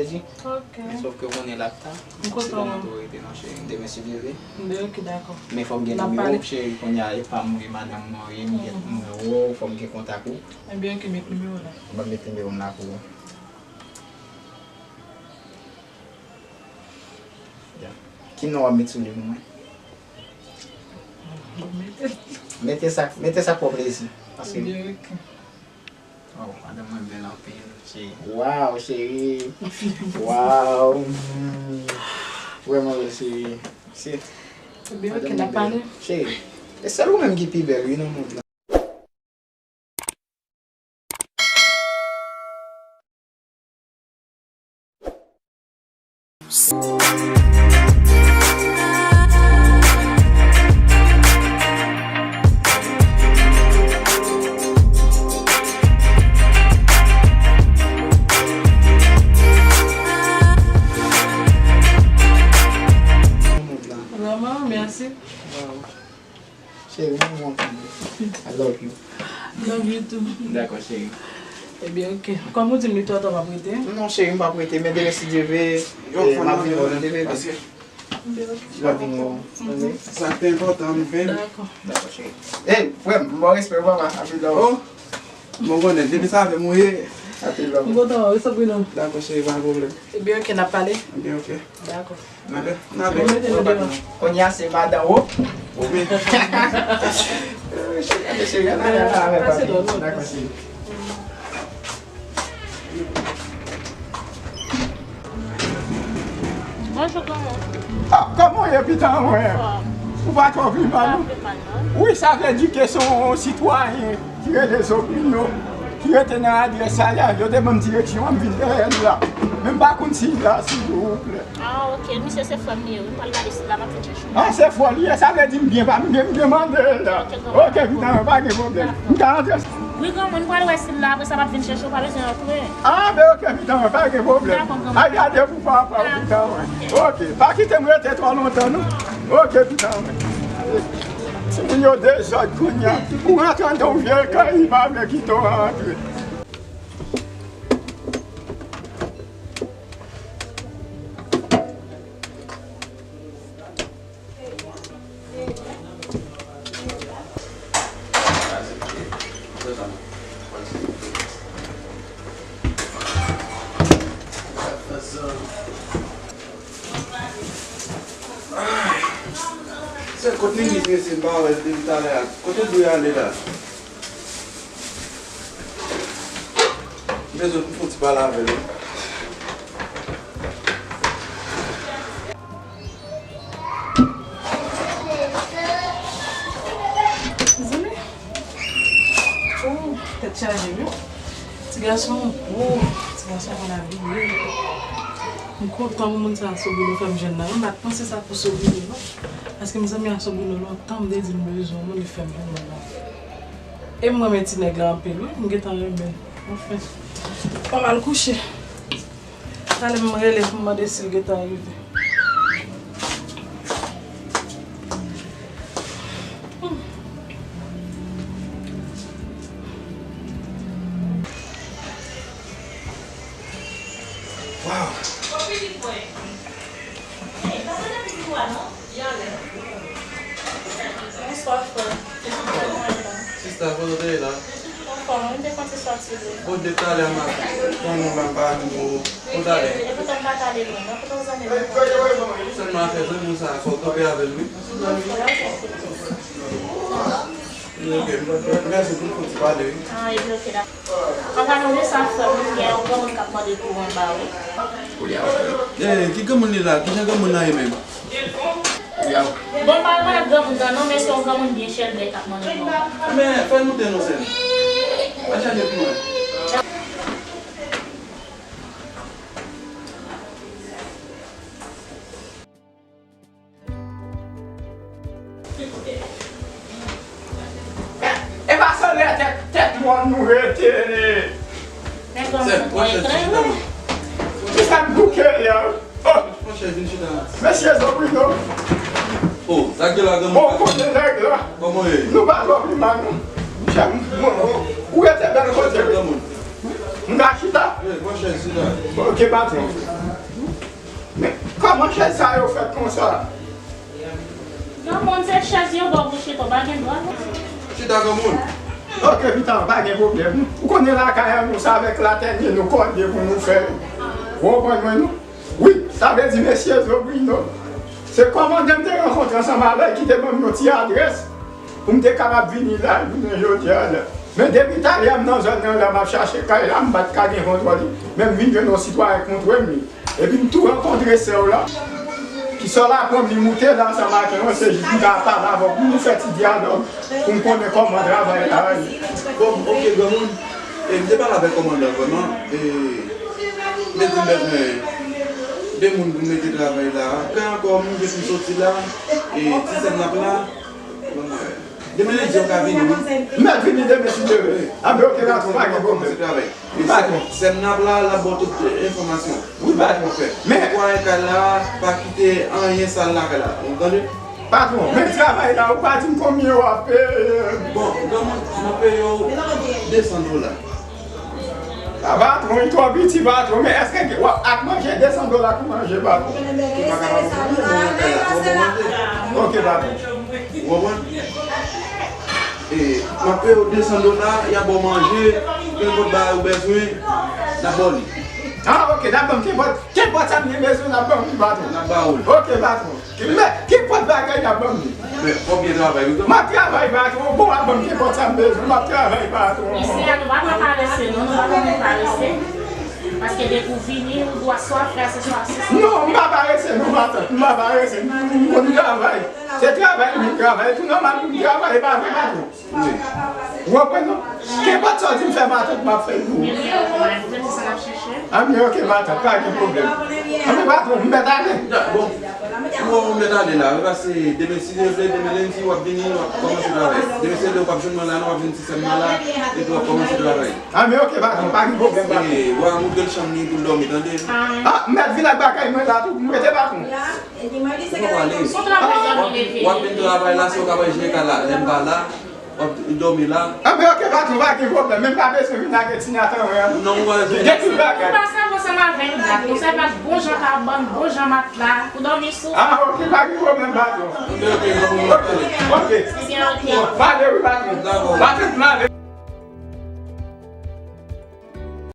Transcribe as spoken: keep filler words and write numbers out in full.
Ok. Sòf ke w konnen l ap ta. M kontan. Tou rete non, cheri. Demen, si Dye vle. Demen, ok, dakò. Men fò m gen nimewo w, cheri, kounye a, e pa mwen, madanm mwen, e m gen nimewo w, fò m gen kontak ou. Ebyen, ok, met nimewo w la. Ban m met nimewo m la pou ou. Ya. Ki non w ap met sou li pou mwen? Mete. Mete sa, mete sa pou plezi. Paske. Ebyen, ok. Oh, madanm mwen bèl anpil, cheri. Waw, cheri. Waw. Mm. Vrèman bèl, cheri. Se. Ebyen, ok, n ap pale. Cheri, e sèl ou menm ki pi bèl, wi, nan mond lan. Vrèman, mèsi. Cheri, mwen renmen w anpil. I love you. Love you too. Dakò, cheri. Ebyen, ok. Kòm ou di m li twò ta, m ap rete. Non, cheri, m p ap rete, men demen, si Dye vle, m ap vin wè w nan demen. M ap vin wè w. Sa ki enpòtan, m vin. Dakò. Dakò, cheri. Ey, frè m, bon respè, papa. Anpil love. Oh, bon konnen, depi sa avè m ou ye. Anpil love. M kontan wè w, wi, Sabrina. Dakò, cheri, pa gen pwoblèm. Ebyen, ok, n ap pale. Ebyen, ok. Dakò. N ap, n ap. Kounye a se madan wo. Cheri, cheri, ann ale avè papi. Dakò, cheri. Bonjou, kòman? Ah, kòman w ye, pitan mwen? Ou pa twò pi mal, non? Wi, sa vle di ke se yon sitwayen ki rele Sobrino, ki rete nan adrès sa la, yo te ban m direksyon an, m vin dèyè l la. Men m pa konn si l la, silvouplè. Ah, ok, misye se frè m li ye, wi, m pral gade si l la, m ap vin chèche w. Ah, se frè w li ye, sa vle di m byen, pa m byen, m byen mande l la. Ok, pitan mwen, pa gen pwoblèm. M ka antre? Wi, granmoun, m pral wè si l la, apre sa m ap vin chèche w, pa bezwen antre. Ah, ben ok, pitan mwen, pa gen pwoblèm. Dakò, granmoun. Al gade pou papa w, pitan mwen. Ok, pa kite m rete twò lontan, non. Ok, pitan mwen. Timoun yo dezòd kounye a. Ou rantre anndan yon vye kay, li pa vle kite w rantre. Se kote Ninis rete m pa wè l depi talè a. Kote l dwe ale la? M bezwen pou fon ti pale avè l, wi. Mezanmi. Oh, tèt chaje, wi. Ti gason, oh, ti gason konn abiye. M kontan pou moun sa Sobrino fè m jwenn nan. M pa t panse sa pou Sobrino, non. Paske m zanmi ak Sobrino lontan, m te di m bezwen moun, li fè m jwenn moun nan. E m renmen ti nèg la anpil, wi. M gentan renmen l. Anfen. Fò m al kouche. Talè m rele pou m mande si l gentan rive. Waw! Bonswa, frè. Sista, kote w te ye la? Anfòm, mwen te konte sòti vre. Bon, depi talè a m ap tann ou la, m pa jwenn ou. Bon, talè. E poutan m pa t ale lwen, non, poutan zanmi m. Sèlman afè zanmi w sa a, fò w kanpe avè l, wi. Bon, frè, ok. Ok, mèsi pou fon ti pale, wi. Ah, epi ok, dakò. An palan de sa, frè m, gen yon granmoun k ap mande pou ou anba, wi. Kounye a, frè m. Eh, ki granmoun li la? Kijan granmoun nan ye menm? Kounye a. Bon, m pa rekonèt granmoun nan, non, men se yon granmoun byen chèlbè k ap mande pou ou anba. Men, fè l moute non, sè m. Al chache pou mwen. E pa sanlè tèt, tèt mòn nou rete. Nèg la, mwen chita. Kisa m bouke a? Oh! Monchè, vin chita la. Mesye Sobrino. Oh, sa k gen la, granmoun? Oh, kote nèg la? Kòman ye? Nou pa twò pi mal, non. Monchè, m, m, ou rete bèl kote. Granmoun. M ka chita? Wi, monchè, Ok, patwon. Men, kòman chèz sa yo fèt konsa? Granmoun, se chèz yo ba w pou chita, w pa gen dwa. Chita, granmoun. Ok, pita, pa gen pwoblèm. Ou konnen lakay an, nou sa avèk latènye, nou kòde pou nou fè. Ou konprann mwen, non? Wi, sa vle di mesye Zobrino. Se kòmandan m te rankontre ansanm avè l ki te ban m yon ti adrès pou m te kapab vini la jounen jodi a la. Men depi talè a m nan zòn nan la, m ap chache kay la, m pa t ka gen kontwòl li. Men m vin jwenn yon sitwayen k montre m li. Epi m tou rankontre sè w la, ki sòl aprann li moute la ansanm ak mwen, se jis m ka pale avè w pou nou fè ti dyalòg, pou m konnen kòman travay la ye. Bon, ok, granmoun. E m te pale avèk kòmandan vrèman. E, m te di m bezwen de moun pou mete travay la. Kè ankò, m gen pou m soti la. E, ti sè m nan pla. Bon, mwen. Demen lendi, w ka vini, wi. M mèt vini demen, si Dye vle. A, men ok, patwon, pa gen pwoblèm. Wi, patwon. Sè m nan pla, l ap ba w tout enfòmasyon. Wi, patwon. Men. Netwaye kay la, pa kite anyen sal lakay la. Ou tande? Patwon, men travay la, ou pa di m konbyen w ap peye. Bon, granmoun, m ap peye w de san dola. A, patwon, li twò piti, patwon, men èske w ap ak manje de san dola pou manje, patwon? Ou pa kapab pou manje lakay la, fò w bon manje. Ok, patwon. Ou konprann? E, m ap peye w de san dola, y ap ba w manje, kenpòt bagay ou bezwen, n ap ba w li. A, ok, n ap ban m kenpòt, kenpòt sa m gen bezwen, n ap ban m li, patwon. N ap ba w li. Ok, patwon. Ki, men, kenpòt bagay n ap ban m li. Men, fò w byen travay, wi, granmoun. M ap travay, patwon. Bon, w ap ban m kenpòt sa m bezwen. M ap travay, patwon. Mesye a, nou pa dwe parese, non. Nou pa konn parese. Paske depi w vini, ou dwe swa frè, se swa se. Non, m pa parese, non, matant. M pa parese. M, m konn travay. Se travay m vin travay. Tou nòmal pou m travay, e pa vre, patwon. Wi. Ou konprann, non? Kenpòt sa w di m fè matant, m ap fè l pou ou. A, men ok, matant, pa gen pwoblèm. A, men patwon, m mèt ale. Bon, ou mèt ale la, wi, paske demen, si Dye vle, demen lendi, w ap vini, w ap kòmanse travay. Demen, si Dye vle, w p ap jwenn mwen la, non, w ap jwenn ti sè m nan la, epi w ap kòmanse travay. A, men ok, patwon, pa gen pwoblèm, patwon. E, w a montre l chanm li pou l dòmi, tande? A, m mèt vin ak bagay mwen la tou, pou m rete, patwon. Ou pa pale. W ap, w ap vin travay la, se ou k ap jere kay la. Lè m pa la, w ap dòmi la. A, men ok, patwon, pa gen pwoblèm. Men m pa bezwen vin ak ti natan mwen an. Non, ou pa bezwen. Gen tout bagay. Ou pase ansanm avè m la. Ou sèvi ak bon jan kabann, bon jan matla. Ou dòmi sou. A, ok, pa gen pwoblèm, patwon. Ok, ok, non, m ap pale. Ok. Ok. Pale, wi, patwon. Dakò. Patwon, m ale.